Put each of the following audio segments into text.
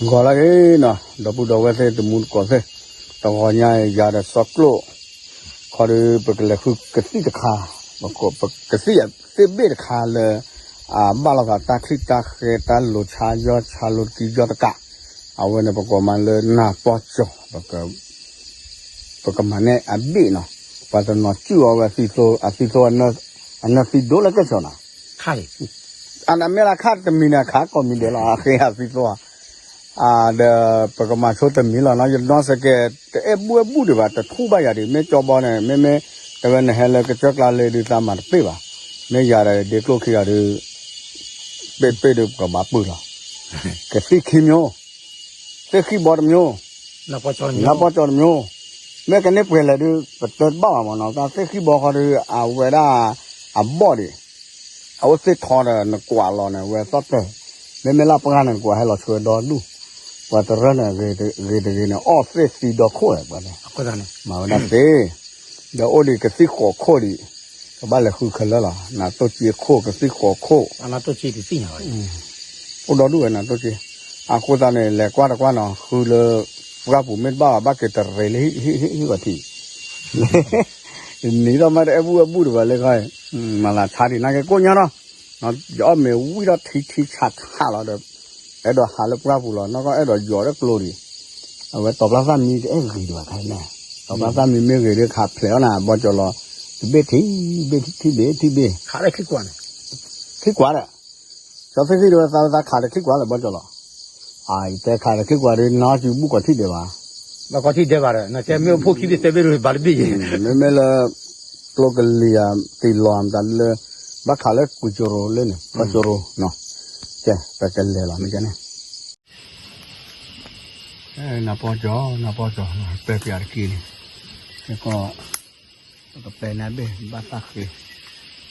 ဂီၤလၢအဂ့ၤနီၤ ဒီပုၢ်ဒီဝဲၢ်သ့ၣ်တမူတကိးသ့ၣ်, တဂီၤညါအံၤယၤဒီးစီၤကျိၣ်, ခီဒီးပကလဲၤဃုကသံၣ်တခါ, ပကသံၣ်သ့ၣ်ဘ့ၣ်တခါလၢ အဘၣ်လိာ်သးတၢ်ချံတၢ်ဃဲတၢ်လိၤဆါယီၢ်ဆါလိၤတကံယီၢ်တကး, အဝဲန့ၣ်ပကိးမးလၢနၢ်ပီၢ်ကၠီၤ ပကမၤန့ၢ်အဘ့ၣ်နီၤ, ပှၤတနီၤစုၣ်အီၤဝဲအသံသိ အသံသိ အနၢ်သံဒိၣ်လၢကဲၣ်ဆိးနီၤ, အနမ့ၢ်လၢခါတမံၤန့ၣ် ခါကိးမံၤဒဲးလီၤ အဃ့အသံသိ, ဒီးပကမၤဆိတမံၤလီၤနီၤ ယနီၢ်စကဲး တအဲၣ်ဘူၣ်အဲၣ်ဘူၣ်ဒံးဘၣ် တထူၣ်ဘၣ်ယၤဒံး မ့ၢ်ကၠီဘီန့ၣ် မ့မ့ၢ် တဝဲနဟဲလၢကစၢၢ်ကျါလၢဒုးသးမၤတပ့ၢ်ဘၣ်, မ့ၢ်ယၤဒီးဒ့ကျိၣ်ခံဂၤဒီး ပ့ၢ်ပ့ၢ်ဒုးပကဘၣ်ပုၢ်လီၤ, ကသံၣ်ခံမျိုး, သ့ၣ်ဃံၣ်ဘီတမျိုး, နၢ်ပီၢ်ကၠီတမျိုး, မ့ၢ်ကန့ၢ်ပှဲၤလဲၣ်ဒုး ပတဲတဘၣ်ဘၣ်မးနီၤ တၢ်သ့ၣ်ဃံၣ်ဘီဃီဒီး အဝဲဒၣ် အဘီၣ်ဒံး, အအိၣ်သ့ၣ်ထီဒီးနကွၢ်လီၤန့ၣ် အဝဲသီၣ်တၢၢ်, မ့မ့ၢ်လၢပှၢ်န့ၣ် နကွၢ်ဟဲလီၤဆှၢဒီဒူၣ်, ပှၤတရၢၢ်န့ၣ် ဂ့ၤတဂ့ၤန့ၣ် အီၣ်သ့ၣ်သံဒီခိၣ်ဝဲပှၤန့ၣ်, မၤဝဲဒၣ်သ့, ဒီးအိၣ်ဒံးကသံၣ်ဃိးခိၣ်ဒံး, ကဘၣ်လဲၤဃုခဲလၢာ်လီၤ နၤတိၢ်က့ခိၣ် ကသံၣ်ဃိးခိၣ် အိၣ်ဒီဒူၣ်ဝဲနၤတိၢ်က့, အဃိသတးန့ၣ် လဲၤကွၢ်တကွၢ်နီၤ ဃုလၢ ပှၢ်ပူၤမ့ၢ်တဘၣ်ဘၣ် ဘၣ်က့ၤတရံးလၢဟံၣ်ဟံၣ်ဟံၣ်ဂီၤထံး, နံၤထီၣ်မးတအဲၣ်ဘူၣ်အဲၣ်ဘူၣ်ဒံးဘၣ်လၢခီ, မၤလၤဆါဒံးနာ်က့ကိၣ်ညါနီၤ, ယအီၣ်မ့ၤဝံၣ်ထီၣ်ထံထံဆးဆးလီၤဒီး, အဲၣ်ဒိးဟးလၢပှၢ်ပူၤလီၤ နီၢ်ကီၢ်အဲၣ်ဒိးယိာ်လၢကျိဒံး, အဝဲတီၤပျၢ်သၣ်မံတအဲၣ်ဂ့ၤဒံးဘၣ်ခါန့ၣ်, တီၤပျၢ်သၣ်မံမ့ၢ်ဂ့ၤဒီးခးဖျဲးအီၣ်နၤ ဘီကၠီၤလီၤ, တဘ့ၣ်ထံၣ်ဘ့ၣ်ထံၣ်ဘ့ၣ်ထံၣ်ဘ့ၣ်, ထံၣ်ကွၢ်ဒီး, ကၠီသ့ၣ်သ့ၣ်တဝဲသးဝဲသးခးဒီးထံၣ်ကွၢ်လၢဘီကၠီၤလီၤ, အတဲခးဒီးထံၣ်ကွၢ်ဒီး နီၢ်ကၠီဘူၣ်ကီးထံၣ်ဒဲးဘၣ်, ဘၣ်ကီးထံၣ်ဒဲးဘၣ်ဒီး နတဲမ့ၢ်အိၣ်ဖှိၣ်ခံဘ့ၣ်တဲဘ့ၣ်ဘၣ်တဘ့ၣ်ယဲ, မ့မ့ၢ်လၢ ကျိကလံၤယၤတ့ၢ်လီၤမတၤလၢ, ဘၣ်ခးလၢကွံာ်ကၠိရိၤလၢန့ၣ် ကီၢ်ကၠိရိၤ, ကဲ ပကလဲၤလီၤမ့ၢ်ကဲန့ၣ် နၢ်ပီၢ်ကၠီၤ နၢ်ပီၢ်ကၠီၤ ပဲပၠးတက့ၢ်န့ၣ်, ကဲကီး, ပကပဲနၤဘ့ၣ်ဘၣ်သၣ်ဃ့, ဒီး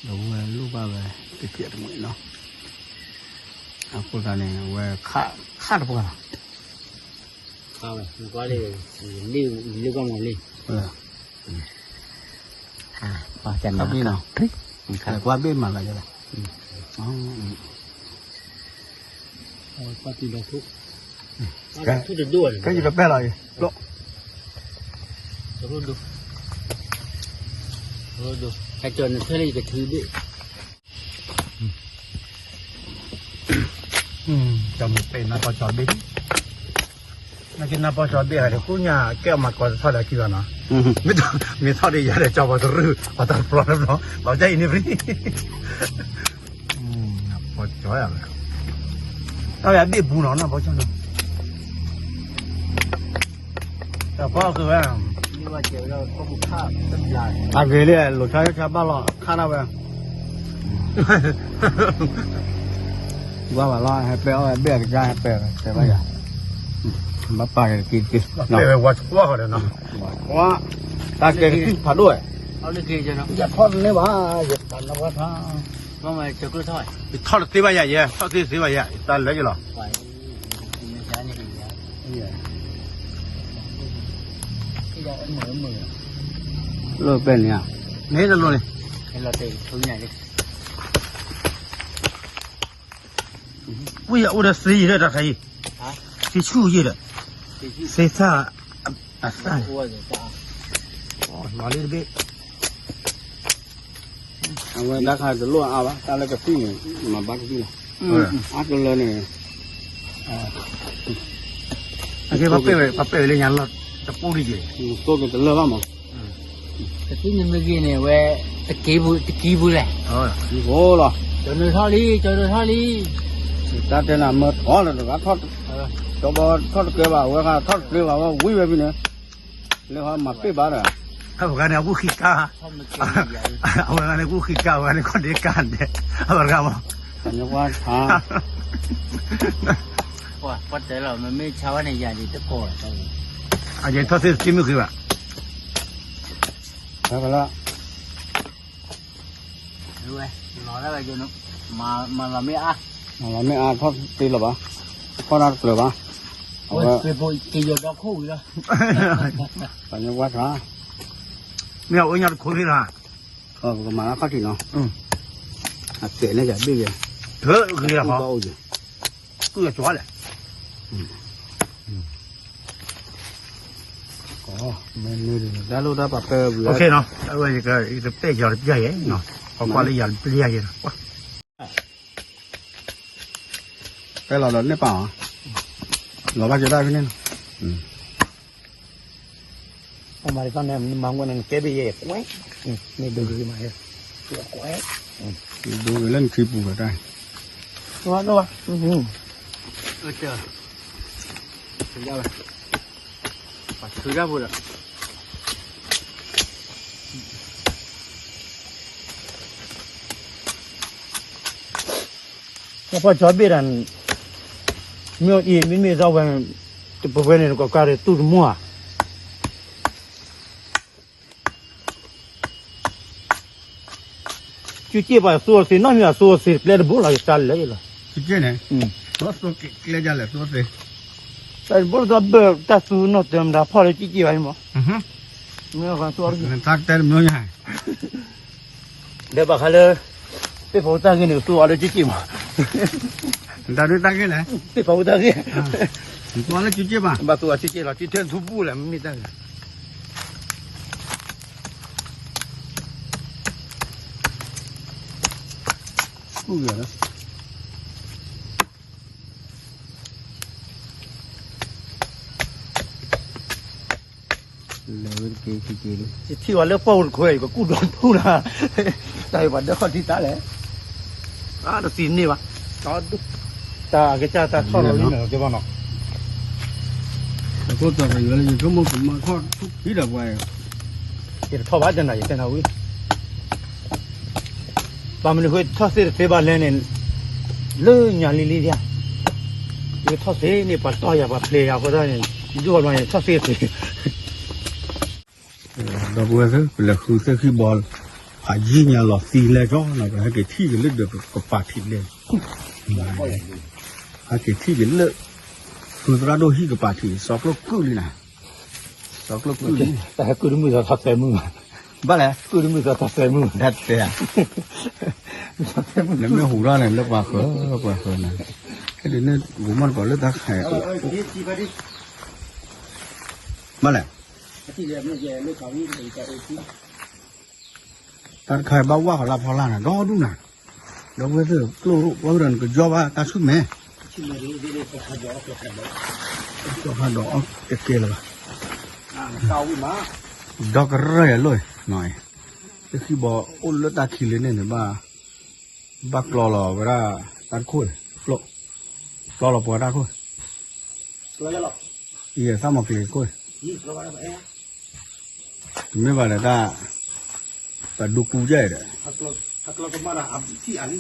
ဝဲလိၣ်ဘၣ်ဝဲ ကဲပၠးတမှဲၤနီၤ, အဃိသတးန့ၣ် အဝဲခးတပှၢ်လီၤ, ခးဝဲ နကွၢ်လံ, လံ, လံကွၢ်မီၤလံ, ခးဘ့ၣ်နီၤ, လဲၤကွၢ်ဘ့ၣ်မၤလၢယလဲၣ်, ကွၢ်တံၤဒီးထူၣ်, ထူၣ်တဒိၣ်, ကဲယကပဲၢ်လီၤအံၤ, ဒိၣ်, ဒိၣ်, ဟဲကၠီၤနထၢလၢယကထုဘ့ၣ်, ကၠီၤမ့ၢ်ပဲနၢ်ပီၢ်ကၠီၤဘ့ၣ်, နက့နၢ်ပီၢ်ကၠီၤဘ့ၣ်ဟဲဒီး ဃုညါကဲအီၣ်မၤကီးတထီၣ်ဒီးခံဂၤနီၤ, မ့ၢ်ထီၣ်ဒီးယၤဒီးကၠီၤပှၤတရုၢ် ပှၤတပျီတပျီ, လီၤကၠီအံၤန့ၣ်ဖဲ နၢ်ပီၢ်ကၠီၤယၤဝဲ, တၢ်ယၤဘ့ၣ်ဘူးနီၤ နၢ်ပီၢ်ကၠီၤနီၤ, တၢ်ပီၢ်ကဝဲ, အဂ့ၤလံ လိာ်ဆါယဆါဘၣ်လီၤ ခါဒၣ်ဝဲ ကွၢ်ဘၣ်လီၤ ဟဲပဲအီၣ်ဝဲဘ့ၣ်အကစၢ် ဟဲပဲပဲဘၣ်ယၤ, ဘၣ်ပာ်က့ၤတက့ၢ်တက့ၢ်, ဝဲဝဲကွၢ်ဃီဒီးနီၤ, တၢ်ကဲကသံၣ်ဖးဒိၣ်ဝဲ, ယထီၣ်တန့ၢ်ဘၣ် ယတၢ်နဝဲထါ, ယထီၣ်တသ့ဘၣ်ယၤယဲ ထီၣ်တသ့ဘၣ်ယၤ ယတၢ်လၢယလီၤ လၢပဲန့ၣ်ဧါ, န့ၣ်တလိၣ်န့ၣ်, ဝံယအိၣ်ဒီးသ့ယဲဒီးတၢ်ခါအံၤ, သ့ဆူၣ်ယဲဒီး, သ့ဆၣ်, အသၣ်, လီၤလံတဘ့ၣ် အဝဲတၢ်ခါတလိၣ်အါဘၣ် တၢ်လၢကသံၣ်န့ၣ် မၤဘၣ်ကသံၣ်လီၤ, အါကလၢန့ၣ်, ပပဲာ်ဝဲလၢညါလီၤ တပူၤဒ်ယဲ, သိက့ၤတလၢဘၣ်မး, ကသံၣ်န့ၣ်မ့ၢ်ဂ့ၤန့ၣ် ဝဲ, တကံပူၤလဲၣ်, ကၠီၤနိထီၣ်လံ ကၠီၤနိထီၣ်လံ, တၢ်တဲနၤမၢထီၣ်လၢတဂၤထီၣ်, ကၠီၤဘီထီၣ်တကဲဘၣ် အဝဲခါထီၣ်တကဲဘၣ် ဝဲဝံဝဲဖဲန့ၣ် လၢဟီမၤပ့ၢ်ဘၣ်ဒီး, အဝဲဂၤန့ၣ် အကူၣ်ဃံကါ, အဝဲဂၤန့ၣ် ကူၣ်ဃံကါ အဝဲဂၤန့ၣ် ခီၣ်ဒ့ကါဒဲး, အဝဲဂၤမး, ပှၤတဲ, ပှၤတဲလီၤ မ့မ့ၢ်ဆါဝဲန့ၣ် ယၤဒ်တကိး, အယဲထီၣ်သ့တသ့မ့ၢ်ဃ့ဘၣ်, လီၤဒၣ်ဝဲ, မၤလီၤမ့ၢ်အါ, မၤလီၤမ့ၢ်အါ ထီၣ်တ့လၢၤဘၣ်, ထီၣ်တၢ်တကျၢၤဘၣ်, အဝဲ, က့ၤယိၤဒီခိၣ်ဝံၤလီၤ, ပှၤညီဝါထါ, မ့ၢ်အအိၣ်ညါတခိၣ်သ့လီၤ, ပကမၤလၢခီၣ်ထံးနီၤ, အကဲးန့ၣ်ယဘ့ၣ်ယဲ, ဂ့ၤလီၤ, အိၣ်ယဲ, ကုၢ်အကၠီလဲၣ်, မ့ၢ်မ့ၢ်တၢ်လိၣ်တၢ်ပာ်ပၢဝံၤ OK နီၤ, အဝဲယကပဲာ်ယီၤတပျၢ်ယဲနီၤ, ပကွၢ်လၢယၤတပျၢ်ယဲနီၤ, ပဲလီၤဒီးန့ၢ်ပာ်အီၤ, လီၤဘၣ်ကၢတၢ်ဖဲန့ၣ်နီၤ, ပမၤတသီန့ၣ် မၤငွဲၣ်န့ၣ် ကဲဘ့ၣ်ယဲကွဲး, မ့ၢ်ဒိဂ့ၤမးယဲ, ကွဲး, ဒိဂ့ၤလၢနခံပူၤဒီးတၢ်, ဝါ, ပှၤဆူၣ်တၢ်ဖိဒီး ပှၤကၠီဘ့ၣ်တၢ်န့ၣ်, မ့ၢ်အံၤ မ့မ့ၢ်သီဝဲ, ပဝဲန့ၣ် ကကါဒီးတူၢ်တမူဧါ, ကၠူကၠ့ၣ်ပှၤသူအီၤသ့ နီၢ်မ့ၢ်အသူအီၤသ့ ကျဲတဘိလီၤ ယတၢ်လဲၣ်လီၤ, ကၠူကၠ့ၣ်န့ၣ်, ကျဲဒ်လဲၣ်သူအီၤသ့, တၢ်တဘိလီၤ တၢ်ဘၢတၢ်သူနီၢ်တၢ်မတၤဖီၣ်လၢ ကၠူကၠ့ၣ်ဘၣ်မး, မ့ၢ်အီၤသူအီၤသ့, တၢ်တဲတမံၤညါ ဒီးဘၣ်ဃးလၢ သ့ၣ်ဖီတၢ်ဂ့ၢ်န့ၣ် သူအီၤလၢကၠ့ကၠ့မး, တၢ်ဒုးတၢ်ဂ့ၢ်လဲၣ်, သ့ၣ်ဖီတၢ်ဂ့ၢ်, သူအီၤလၢကၠ့ကၠ့မး, ဘၣ်သူအီၤကၠ့ကၠ့လီၤ ကၠ့ထဲထူပူၤလဲၣ် မ့မ့ၢ်တၢ်ဂ့ၢ်, ပူၤဂ့ၤလီၤ လဲၤဝဲတက့ၢ်ခံက့ၢ်လံ, ယထံၣ်ဝဲလၢပှၢ်ပူၤတခိၣ် ယကကူၣ်ဒီးထူၣ်နၤ, တၢ်အံၤပှၤဒၢခီၣ်ထံးတၢ်လဲၣ်, အါတသံန့ၢ်ဘၣ်, တၢ်အကစၢ်တၢ်ထီၣ်လီၤလံနီၤ ကဲဘၣ်နီၤ, အဃိသတးယွၤလၢယဆိကမိၣ်ကမၤထီၣ်ထူၣ်ထံဒီးပှၤ, ယတထီၣ်ဘၣ်တနၤ ယတဲနၤဝံၤ ဘၣ်မနုၤဃိထီၣ်သ့တသ့ဘၣ်လဲၣ်န့ၣ်, လၢညါလံလံဒၣ်, ယထီၣ်သ့န့ၣ် ပှၤတီၢ်ယၤ ပှၤဖျဲးယၤအဃိသတးန့ၣ်, ယဒိၣ်ဘၣ်ဘျီန့ၣ် ထီၣ်သ့တသ့, ဒီပုၢ်ဝဲၢ်သ့ၣ် ပလဲၤဃုသ့ၣ်ဃံၣ်ဘီ, အယံၤညါလီၤသံလဲၣ်ကီနီၤ ပဟဲက့ၤထံၣ်က့ၤလၢဒီးကပာ်ထံးလဲၣ်, ဟဲက့ၤထံၣ်က့ၤလၢ ဃုသရၣ်ဒိၣ်ဟံၣ်ကပာ်ထံး စီကျိၣ်ကုၢ်လံနၤ, စီကျိၣ်ကုၢ်လံ, တၢ်ဟဲကုၢ်တမုၢ်သီထီၣ်သဲမုၢ်, ဘၣ်လဲၣ်, ကုၢ်တမုၢ်သီထီၣ်သဲမုၢ်, တၢ်တဲဧါ, နမ့ၢ်ဟူးထီၣ်န့ၣ် လၢပှၤဃၢၤ ပှၤဃၢၤနၤ, ဟဲဒ်န့ၣ် ဂိၤမီၢ်တကိးလၢတၢ်ခါအံၤ, ဘၣ်လဲၣ် တၢ်တခါအံၤဘၣ်ဝၣ်ဃီၤလၢဖီလာ်နၤ ဒီဒူၣ်နၤ, ဒီပုၢ်ဝဲၢ်သ့ၣ် ကျိၣ်ရိၣ်ဝဲဒီးနကယီဘၣ်တၢ်ဆူၣ်မဲာ်, ကီဖးဒီးအီၣ်ကကဲလၢၤဘၣ်, ဒီကရၢၢ်အလိၣ်, သ့ၣ်ဃံၣ်ဘီအိၣ်လၢတၢ်ခံလၢန့ၣ်န့ၣ်ဘၣ် ဘၣ်ကျီလီၤဝဲဒၣ်တၢ်တခိၣ်, ကျီလီၤပှၤတၢ်ခိၣ်, ယသးမီၤကလ့ၤခိၣ်, တမ့ၢ်ဘၣ်ဒီးတၢ်, တၢ်ဒူကူကဲဒီး, ဝဲ ကနၤ, သ့ၣ်ဃံၣ်ဘီ သ့ၣ်ဃံၣ်ဘီန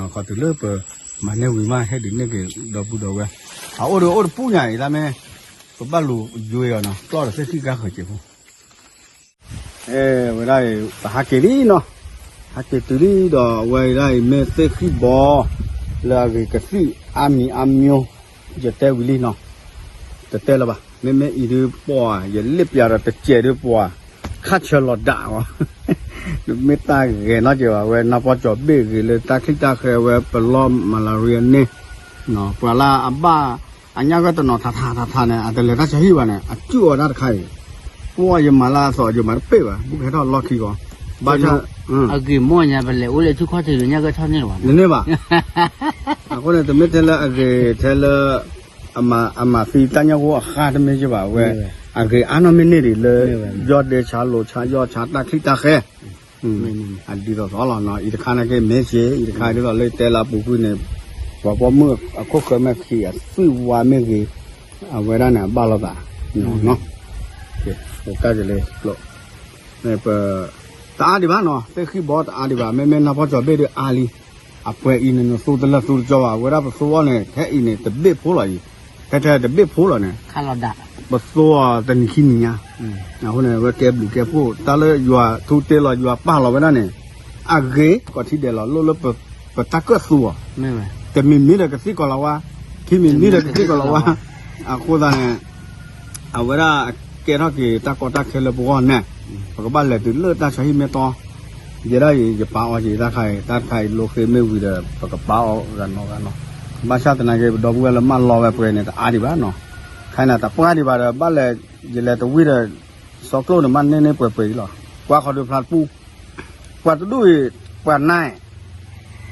ီၤ ခီတုၤလၢပမၤန့ၢ်ဝံၤမး ဟဲဒုးန့ၢ်က့ၤ ဒီပုၢ်ဒီဝဲၢ်, အအိၣ်ဒီးအိၣ်တပူၤညါအံၤ တၢ်မ့ၢ် ပဘၣ်လူၤယွဲအီၤနီၤ ကျီဒီးသ့ၣ်ဃံၣ်ကါဃၢၤစ့ၢ်ဖိ အဲ ဝဲဒၣ်အံၤ ပဟးက့ၤလံနီၤ, ဟးက့ၤတုၤလံဒီး အဝဲဒၣ်အံၤမ့ၢ်သ့ၣ်ဃံၣ်ဘီ လၢအဂ့ၤကသံၣ်အါမံၤအါမျိၢ်, ယတဲဝံၤလံနီၤ, တတဲလၢၤဘၣ်, မ့မ့ၢ်အံၤဒုးပှၤ ယလ့ၣ်ပျးဒီးတစဲးဒုးပှၤ ခါဆၢလီၤဒၣ်အီၤ, မ့ၢ်တၢ်ဂဲၤနီတစဲးဘၣ်, အဝဲနၢ်ပီၢ်ကၠီၤဘ့ၣ်ဂ့ၤလၢတၢ်ချံၣ်တၢ်ဃဲ အဝဲပလီၢ်မၤလၤရံအန့ၣ်, ပှၤလၢအဘၣ် အညၣ်ဂၢၢ်တနီၤထးထးထးထးန့ၣ် အတလဲၤတၢ်ဆါဟံၣ်ဘၣ်န့ၣ် အစုၣ်အီၤတၢ်တခါအံၤ, ပှၤယမၤလၢအသီ ယမၤတပ့ၢ်ဘၣ် ဘူးကဟဲထီၣ်လီၢ်ခံကီး, ဘၣ်ဆၣ် အဂ့ၤမိၢ်ညါပလဲၤအိၣ်လၢထံခီၣ်ထံး ညၣ်ဂၢၢ်ထီၣ်န့ၢ်လၢၤဘၣ်, နန့ၢ်ဘၣ်, အဃိန့ၣ် တမ့ၢ်ထဲလၢအဂ့ၤထဲလၢ အမၤသံတၢ်ညၣ်ဂိၢ်အဃၢ်တမ့ၢ်ကဘၣ်ဝဲ, အဂ့ၤအါနီၢ်မ့ၢ်န့ၢ်ဒံးလၢ ယီၢ်ဒ့ဆါလိၤဆါယီၢ်ဆါတၢ်ချံၣ်တၢ်ဃဲ အဒ်သိးသိးလီၤနီၤ, အံၤတခါနာ်က့ မ့ၢ်စ့ၢ် အံၤတခါဒ်သိးလၢတဲလၢအပူၤကွံာ်န့ၣ်, ပှၤပိာ်မုၣ်အခိၣ်ဃၢၤမ့ၢ်ခံးအသွံၣ်ဝါမ့ၢ်ဂ့ၤ, အဝဲဒၣ်န့ၣ် အဘၣ်လိာ်သး, ကဲ, တၢ်ကလဲၤကျိး, ပ တအါဒံးဘၣ်နီၤ, သ့ၣ်ဃံၣ်ဘီတအါဒံးဘၣ်, မ့မ့ၢ်နၢ်ပီၢ်ကၠီၤဘ့ၣ်ဒုးအါလံ, အပှဲၤအံၤန့ၣ် နသူတလၢသူတကၠီဘၣ်, အဝဲဒၣ်ပသူအီၤန့ၣ် ထဲအံၤန့ၣ် တဘ့ၣ်ဖိလီၤအံၤ, ထဲထဲတဘ့ၣ်ဖိလီၤန့ၣ်, ပသူအီၤတနံၤခံနံၤညါ အဃိန့ၣ် အဝဲကဲဘျုးကဲဖှိၣ် တၢ်လၢယွၤထူတ့လီၤ ယွၤပာ်လီၤဝဲဒၣ်န့ၣ်, အဂ့ၤ ကီးထံဒဲးလီၤ လိၣ်လၢပတၢ်ကၢၣ်သူအီၤ, တမံၤမံၤဒီးကသံၣ်ကီးလီၤဝါ, ခံမံၤမံၤဒီးကသံၣ်ကီးလီၤဝါ, အဃိသတးန့ၣ် အဝဲဒၣ်အကဲထီၣ်က့ၤတၢ်ကီတၢ်ခဲလၢပဂီၢ်န့ၣ်, ပကဘၣ်လဲၤတုၤလၢတၢ်ဆါဟံၣ်မ့ၢ်တီ ယဲဒၣ်အံၤ ယပာ်အီၤက့ၤတၢ်ခါအံၤ တၢ်ခါအံၤလိဃ့မ့ၢ်ဝံၤဒီး ပကပာ်အီၤဂၤနီၤဂၤနီၤ, ဘၣ်ဆၣ်သနာ်က့ ပဒီပုၢ်ဝဲၢ်လၢမၢလီၤဝဲပှဲၤန့ၣ် တအါဒံးဘၣ်နီၤ, ခဲအံၤန့ၣ် တပှၢ်ဒံးဘၣ်ဒီး ဘၣ်လဲၤ ယလဲၤတဝံၣ်ဒီး စီကျိၣ်န့ၣ် ဘၣ်န့ၢ်န့ၢ်ပှဲၤပှဲၤအံၤလီၤ, ကွၢ်ဃီဒုးဖျါတပူၤ ပှၤတဒူၣ်အံၤ ပှၤနါအံၤ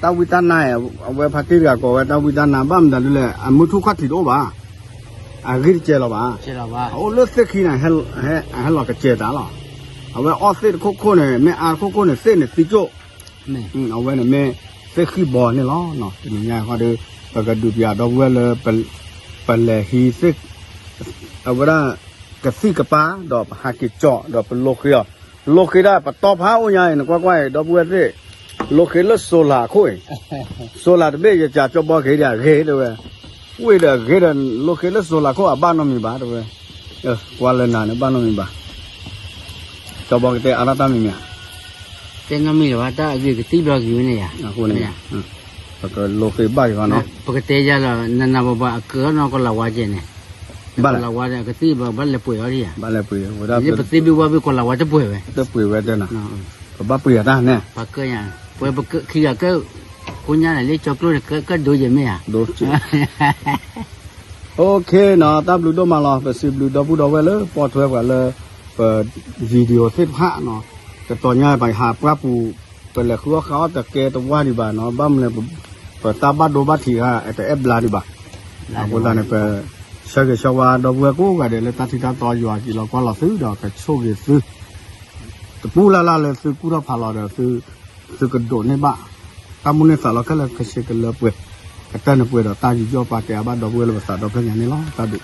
တၢ်ဝံတၢ်နါအံၤ အဝဲဖါတံၢ်တဂၤကိးဝဲတၢ်ဝံတၢ်နါ ဘၣ်မတၤဒ်လဲၣ် အမုၢ်ထူၣ်ခီၣ်ထံးတအိၣ်ဘၣ်, အဂံၢ်တစဲးလီၤဘၣ်, အအိၣ်လၢသ့ၣ်ခံန့ၣ် အဟဲလီၤကစဲးတၢ်လီၤ, အဝဲအီၣ်သ့ၣ်တခိၣ်ခိၣ်န့ၣ် မ့ၢ်အါတခိၣ်ခိၣ်န့ၣ် သ့ၣ်န့ၣ်သံကၠိၣ်, အဝဲန့ၣ်မ့ၢ်သ့ၣ်ဃံၣ်ဘီန့ၣ်လီၤ, တနံၤညါဃီဒီး ပကဒုးပျးဒီပုၢ်ဝဲၢ်လၢ ပလဲၤဟံးသ့ၣ် အဝဲဒၣ် ကသံၣ်ကပၤ ဒီးပဟးက့ၤကၠီၣ် ဒီးပလိၤဃ့အီၤ, လိၤဃ့ဒၣ်ပတီဖးအိၣ်ညါအံၤ နကွၢ်ကွၢ်အံၤ ဒီပုၢ်ဝဲၢ်သ့ၣ်, လိၤဃ့လၢ solar အခိၣ်အံၤ, solar တဘ့ၣ် ယကးကၠီဘီက့ၤဒၣ်ဂ့ၤတဲဝဲ, ဝ့ၢ်ဒီးဂ့ၤဒီး လိၤဃ့လၢ solar ခိၣ်အဘၣ်နီတမံၤဘၣ်တဲဝဲ, ကွၢ်လၢနၤန့ၣ်ဘၣ်နီတမံၤဘၣ်, ကၠီဘီကတဲအါထီၣ်တၢ်မံၤမံၤဧါ, တဲနီတမံၤလၢၤဘၣ် တၢ်အဂ့ၤကသံၣ်ဘျီက့ၤဝဲန့ၣ်ယါ, အဃိန့ၣ် ပကလိၤဃ့ဘၣ်က့ၤဃီနီၤ, ပကတဲယါလီၤ နနၤဘၣ်ဘၣ်အကၢနီၢ်ကီၢ်လၤဝါကဲန့ၣ်, ဘၣ်လၤဝါဒီး ကသံၣ်ဘၣ်ဘၣ်လဲၤပှ့ၤအီၤဒံးဧါ, ဘၣ်လဲၤပှ့ၤဝဲဒၣ်, ပသ့ၣ်ဘၣ်ဝဲပှ့ၤကီၢ်လၤဝါတပှ့ၤဝဲ, တပှ့ၤဝဲတဲနၤ, ပဘၣ်ပှ့ၤအတၢ်န့ၣ်, ပှဲၤပခံဂၤကဲ, ခိညါန့ၣ်လၢကၠီကျိၣ်န့ၣ် ကဒိယဲၢ်မ့ၢ်ဧါ, ဒိ, OK နီၤ တၢ်ဘျုးဒိၣ်မးလီၤ ပစံးဘျုးဒီပုၢ်ဒီဝဲၢ်လၢပိာ်ထွဲပှၤလၢ ပ video သ့ၣ်တဖၣ်နီၤ, ကတီၤညါပဟးပှၢ်ပူၤ ပလဲၤဃုအီၣ်ဃုအီၣ်တကဲတဝါဒံးဘၣ်နီၤ, ဘၣ်မနုၤလဲၣ် ပတၢ်ဘၣ်ဒိဘၣ်ထံးတအဲၣ်ဘျါဒံးဘၣ်, အဃိသတးန့ၣ် ပ ဆၢဂ့ၤဆၢဝါဒီပုၢ်ဝဲၢ်ကိးဂၤဒဲးလၢတၢ်ထံတၢ်တီယွၤကံၤလီၤကွၢ်လီၤသုဒီး ကဆိၣ်ဂ့ၤသု တပူၤလၢ်လၢ်လၢသုကူၣ်ထီၣ်ဖးလီၤဒီး သုကဒိးန့ၢ်ဘၣ် တၢ်မုၢ်န့ၢ်သးလီခဲလၢာ်ခဲဆ့ကလၢပှဲၤ, ကတၢၢ်န့ၣ်ပှဲၤဒီးတၢ်ယူးယီၣ်ပာ်ကဲအါဘၣ်ဒီပုၢ်ဝဲၢ်လၢပသးဒီဖျၢၣ်ညါန့ၣ်လီၤ. တၢ်ဘျုး